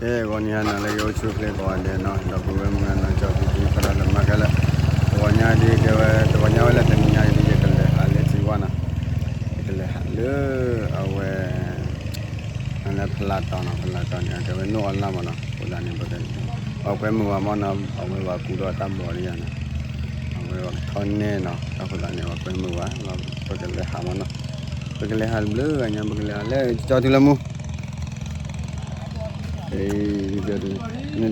ကဲ ဂီၤနံၤဟါနၤလၢအဂ့ၤ အိၣ်ဆူၣ်အိၣ်ချ့ကိးဂၤဒဲးနီၤ, ဒီပုၢ်ဝဲၢ်မုၣ်ဂၤနီၤ ကၠီသံသံ ဖးဒိၣ်လၢမၤကဲလၢ တဂီၤညါဒ်ကဲဝဲ တဂီၤညါဝဲလၢတနံၤညါအံၤဒ် ယကလဲၤဟးလၢထံဝါနီၤ, ယကလဲၤဟးလၢအဝဲ လၢဖလးတီၤနီၤ, ဖလးတီၤန့ၣ် အကဲဝဲနိၣ်အီလၣ်မးနီၤ, အဃိသတးန့ၣ် ပှၤကွဲမုာ်ဝဲမးနီၤ, အဝဲပှၤကူဒီးတၢ်ဘီးဒ်ယၤနီၤ, အဝဲပှၤကထီၣ်နဲၣ်နီၤ, အဃိသတးန့ၣ် ပှၤကွဲမုာ်ဝဲ, ပကလဲၤဟးမးနီၤ, ပကလဲၤဟးတဘျုးဂၤညါ ပကလဲၤဟးလၢကၠီတုၤလၢမူ န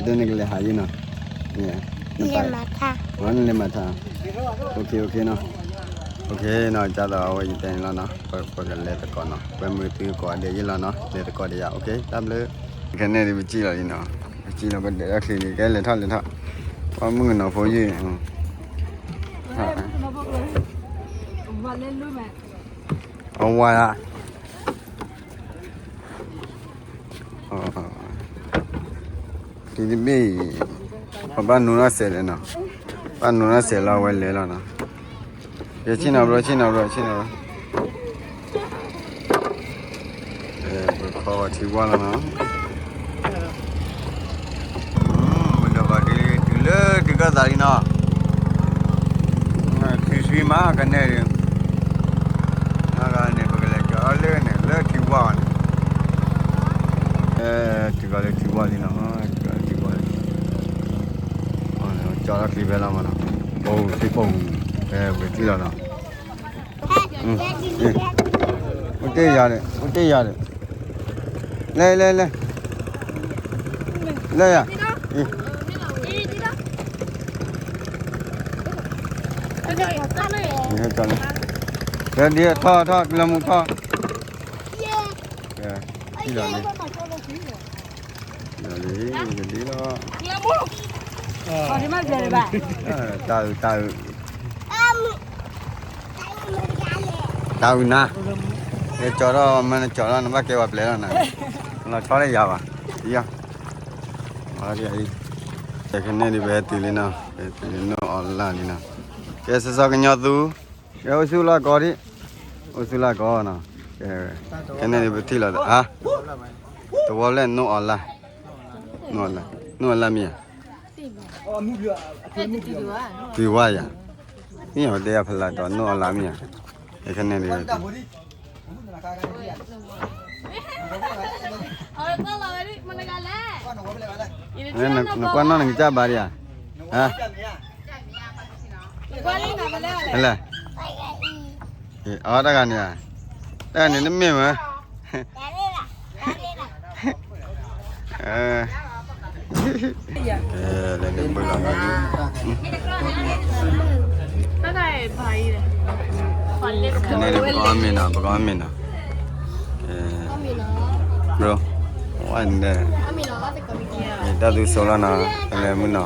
တဲနကလဲၤဟးယံၤနီၤ, နလဲၤမၤထါ, နလဲၤမၤထါ, အိၣ်ခ့ အိၣ်ခ့နီၤ, အိၣ်ခ့နီၤ, ကၢ်သိးအဝဲယတဲန့ၣ်လီၤနီၤ, ပကလဲၤသကိးနီၤ, ကွဲမုာ်သုကိးဂၤဒဲးယံၤလီၤနီၤ, လဲၤသကိးဒီးယၤ အိၣ်ခ့ တၢ်ဘျုး, ခဲန့ၣ်ဒ်ပစံၣ်လီၤလံနီၤ, ပစံၣ်လီၤပဒဲးထီၣ်ချံလံ ကဲလဲၤထီၣ်လဲၤထီၣ်, ပှၤမုၣ်ကနီၤဖိယုၢ် အဝၤဧါ တုၤတဘ့ၣ်အံၤ ပဘၣ်နူထီၣ်စဲးလဲၣ်နီၤ, ဘၣ်နူထီၣ်စဲးလီၤ အဝဲလဲၤလီၤနီၤ, ယဆ့ၣ်နီၤဘျီ ဆ့ၣ်နီၤဘျီ ဆ့ၣ်နီၤဘျီ, ပခီထံဝါလီၤနီၤ, ပဒီးဘၣ်က့ၤတုၤလၢတုၤကၢ်သးလံနီၤ, ထံဆှံမးကနဲၣ်ဒီး အဂၤန့ၣ် ပကလဲၤကၠီလၢန့ၣ် လၢထံဝါန့ၣ်, တုၤကီးလၢထံဝါလံနီၤ, တုၤကီးလၢထံဝါလံ, ကၠီလီၤချံဖဲလီၤမးနီၤ, ပူၤသံပူၤ, ပကထံၣ်လီၤနီၤ, အိၣ်တ့ၢ်ယၤဒီး အိၣ်တ့ၢ်ယၤဒီး, လဲၤ လဲၤ လဲၤ, လဲၤယၤ, လဲၤ, ထီၣ် ထီၣ် ကလၢမူထီၣ်, ထံၣ်လီၤန့ၣ်, လီၤလံ, ကဒ်လီၤ, တၢ်အုး တၢ်အုး တၢ်အုးနၤ, ကၠီထီၣ်မ့ၢ်နကၠီထီၣ် နဘၣ်ကဲပှၤပျဲထီၣ်နၤ, လီၤဆီလၢယၤဘၣ်, ယၤ, ခဲန့ၣ်ဒ်ပဟဲတုၤလံနီၤ, ပဟဲတုၤလၢနိၣ်အီလၣ်လံနီၤ, ကဲစီၤစီၤကညီသူ, ကဲအိၣ်ဆူၣ်လၢကီးဒံး, အိၣ်ဆူၣ်လၢကီးနီၤ, ခဲန့ၣ်ဒ်ပထံၣ်လီၤသး, သဝီလဲၣ် နိၣ်အီလၣ်, နိၣ်အီလၣ်, နိၣ်အီလၣ်မ့ၢ်ဧါ တုၤဝါယၤ, မ့ၢ်အဝဲတဲယၤဖလးတီၤ နိၣ်အီလၣ်မ့ၢ်ဧါ, ခဲန့ၣ်ဒ် နကွၢ်နီၣ်နကစၢ်ဘါဒံးဧါ, ဟါ, ဟဲလဲၣ်, အတဂၤန့ၣ်ဧါ, တဂၤန့ၣ်နမ့ၢ်မ့ၢ် ကဲ လဲၤဒုးပှ့ၤလီၤမးလံ, န့ၣ် ပကအီၣ်မ့ၤနီၤ ပကအီၣ်မ့ၤနီၤ, ကဲ bro, ဝဲန့ၣ် တၢ်သူစိလီၤနီၤ ကလဲၤမုၢ်နီၤ,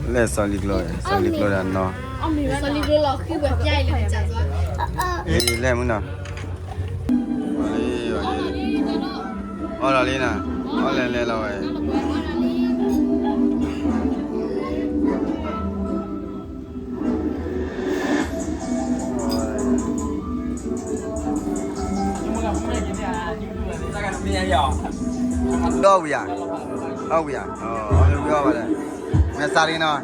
လဲၤစီၤလံၤကျိၤ စီၤလံၤကျိၤဒီးနီၤ, လဲၤမုၢ်နီၤ အီၣ်လီၤလံနီၤ, အီၣ်လဲၤလဲၤလီၤဝဲ, ဒီဝံၤဧါ, အီၣ်ဝံၤဧါ, မဲာ်ဆှးလံနီၤ.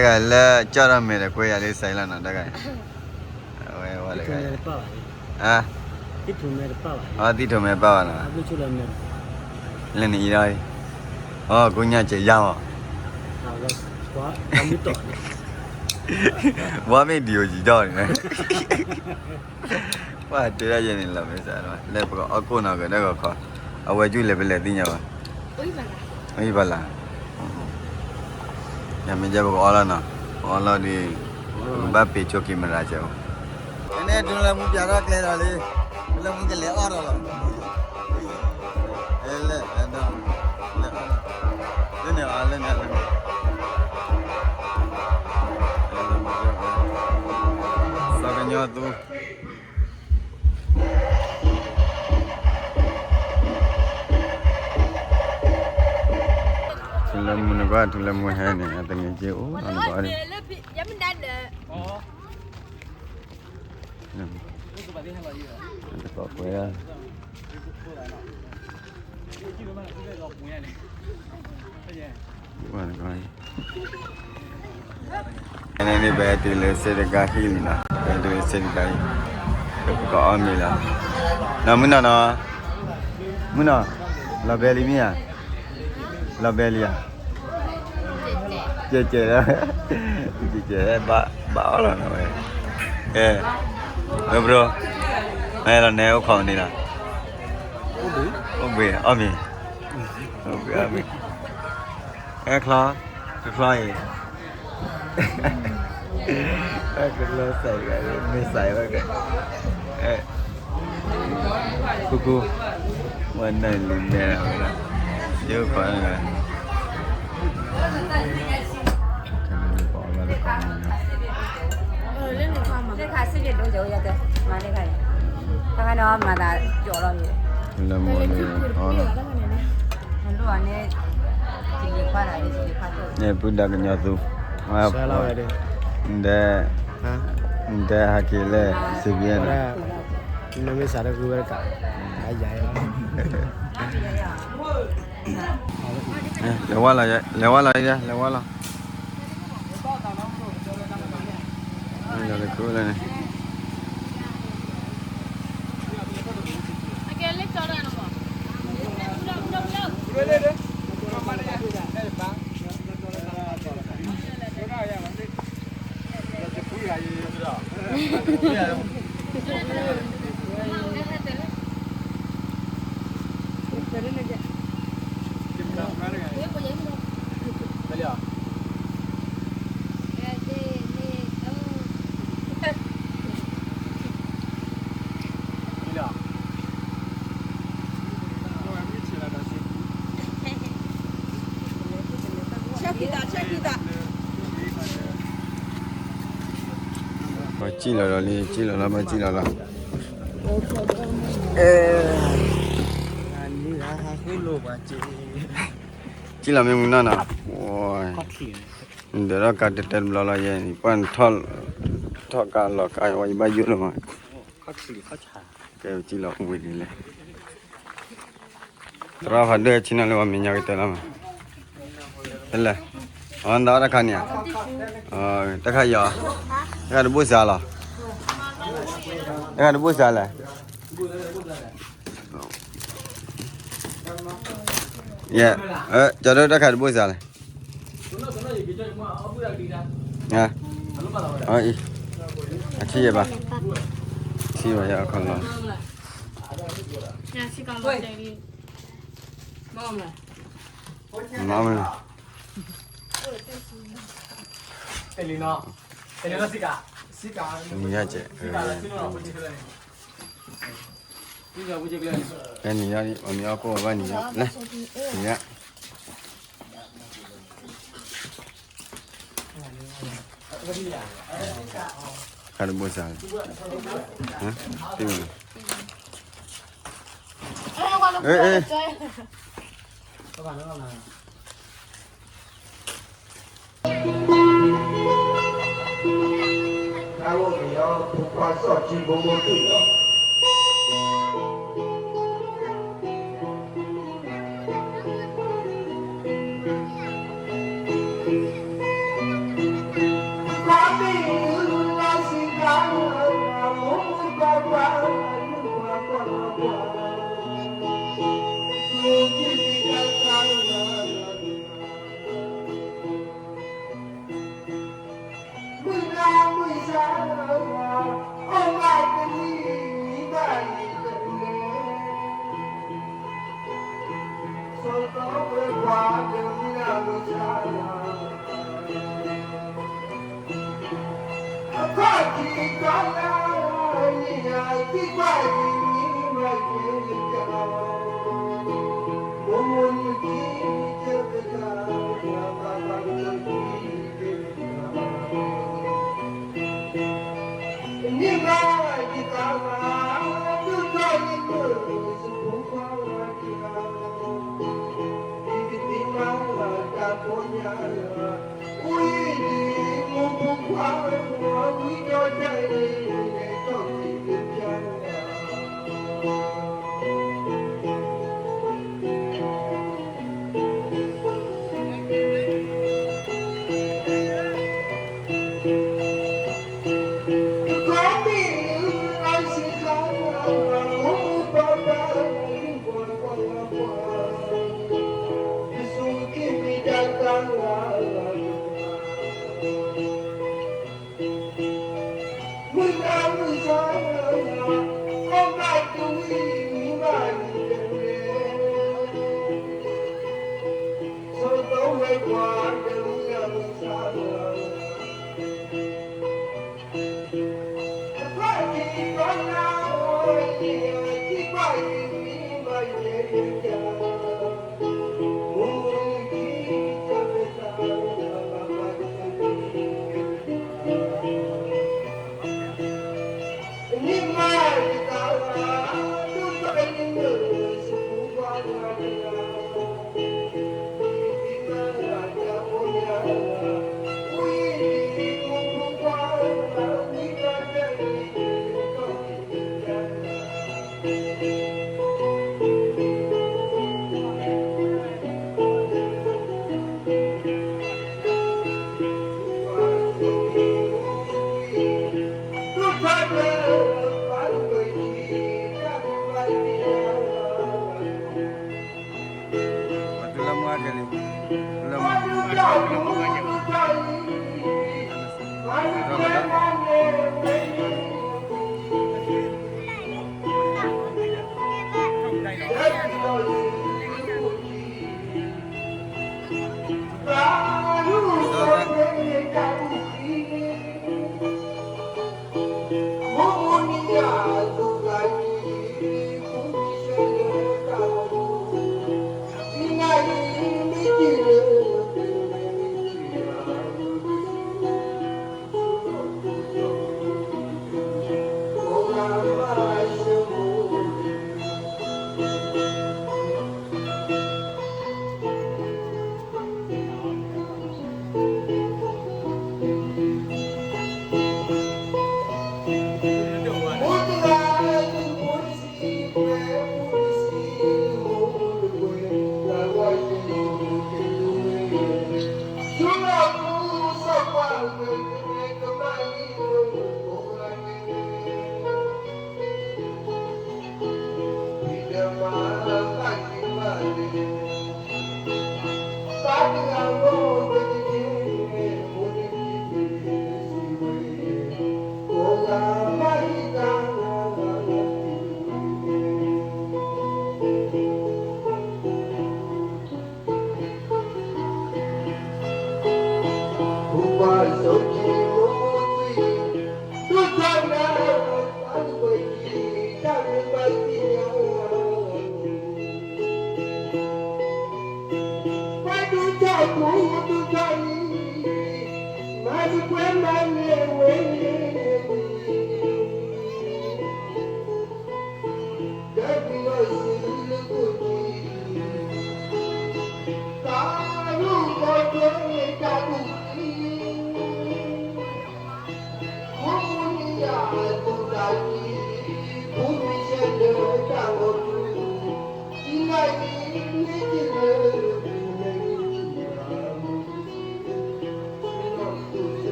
တဂၤလၢကၠီၣ်ထီၣ်မဲာ်ဒီးကွဲယၤလၢစဲးလီၤနီၤ တဂၤ, အဝဲဝဲတဂၤ, အ, အသံၣ်ထိးမဲာ်ပၢ်ဘၣ်နီၤ, လၢနအံၤဒီး, အကိးညါစဲးယါမး, ဝါမ့ၢ်ဒံးအိၣ်ယံၤဒီးန့ၣ်, ပှၤတဲဒၣ်ယဲန့ၣ်လီၤ မ့ၢ်စးလၢပကအီၣ်ကိၣ်နီၤ ကဒီးဂီၤခီ, အဝဲကၠူလဲၤဖဲလဲၣ်သ့ၣ်ညါဘၣ်, အံၤဖးလၢ်, ယမ့ၢ်ကဲပကအီၣ်လီၤနီၤ, ပကအီၣ်လီၤဒီး, ပကဘၣ်ပ့ၤဆိက့ၤမရၤစဲး, န့ၣ်ဒုလၢမူပၠးထီၣ်ကျဲဒီးလံ, လၢမူကလဲၤအီၣ်ဒီးလီၤ, လၢ, လၢန့ၣ်အီၤလၢန့ၣ်, စီၤကညီသူ ထူလၢမူနကွၢ် ထူလၢမူဟဲန့ၣ် အတငဲးက့အိၣ်အီၤနကွၢ်န့ၣ်, တကိးကွဲဒၣ်, နကွၢ် န့ၣ် ပဟဲတုၤလၢစ့တကါဟံၣ်လံနီၤ, ပဟဲတုၤလၢစ့တကါဟံၣ်, ပကအီၣ်မ့ၤလီၤ, နီၢ်မုၢ်နီၢ်နီၤ, မုၢ်နီၢ်, လီၤဘဲလံမ့ၢ်ဧါ, လီၤဘဲလံဧါ, ကဲကဲလီၤ, ကဲကဲ, ဘၣ်အီၣ်လီၤနီၤဝဲ, ကဲ, ဝဲဘျီ, နလီၤနဲအိၣ်ခိးန့ၣ်လီၤ, အိၣ်ဘှံးအီၣ်မ့ၤ, အိၣ်ဘှံးအီၣ်မ့ၤ, ဟဲချီ, ကချီအံၤ ကလီစဲးဂၤ မ့ၢ်စဲးဝဲကဲ, ဃူဃူ, ဝဲနလံမဲဝဲဒၣ်, ယိၤခီန့ၣ်, လၢခါစ့ၢ်ကီးဒိၣ်ကဝဲယတဲ, မၤလၢခါအံၤ, တခါန့ၣ်မၤသးကၠီလီၤ, လၢမၤလၢ, န့ၣ် ပုၢ်ဒါကညီသူ, နတဲ, နတဲဟးက့ၤလၢ စ့ဘံ, နမ့ၢ်စးတဂုဝဲတကး, လဲၤဝဲလီၤ, လဲၤဝဲလီၤ, လဲၤဝဲလီၤ, လဲၤတခိၣ်လၢန့ၣ် ဘၣ်စံၣ်လီၤဒီးလံ စံၣ်လီၤလီၤ ဘၣ်စံၣ်လီၤလီၤ, စံၣ်လီၤမ့ၢ်မုၢ်နီၢ်နီၤ, ဒၢးထီၣ်ကါတဲတဲတဘျီလီၤယဲန့ၣ် ပှၢ်ထီၣ်ကါလီၤကါဝဲ ယဘၣ်ယိၣ်လီၤမး, ကဲစံၣ်လီၤဝံၤဒ်လဲၣ် သရၣ်ဖးဒိၣ်ဆ့ၣ်နီၤလၢပှၤမဲာ်ညါကတၢၢ်လီၤမး, လဲၣ်, အီ နသးအီၣ်တခါန့ၣ်ဧါ, တခါယီၤ, တခါတဘိၣ်စးလီၤ, တခါတဘိၣ်စးလဲၣ်, ယဲ, ကၠီဒိၣ်တခါတဘိၣ်စးလဲၣ်, အံၤ, အထံၣ်ယဲဘၣ်, ထံၣ်ဘၣ်ယဲအခီလီၤ, မ့ၢ်, နံၤယါကဲး, နံၤယါ, အမ့ၢ်အီၣ်ကိၣ်ဘၣ်နံၤယါ, လဲၣ်, နံၤယါ ခါတဘိၣ်စးလီၤ, တ့ၢ်, အ့ၣ်,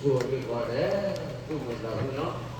ကိၢ်ဒုးကီးဒဲး, သူၣ်မုာ်သးဖှံနီၤ.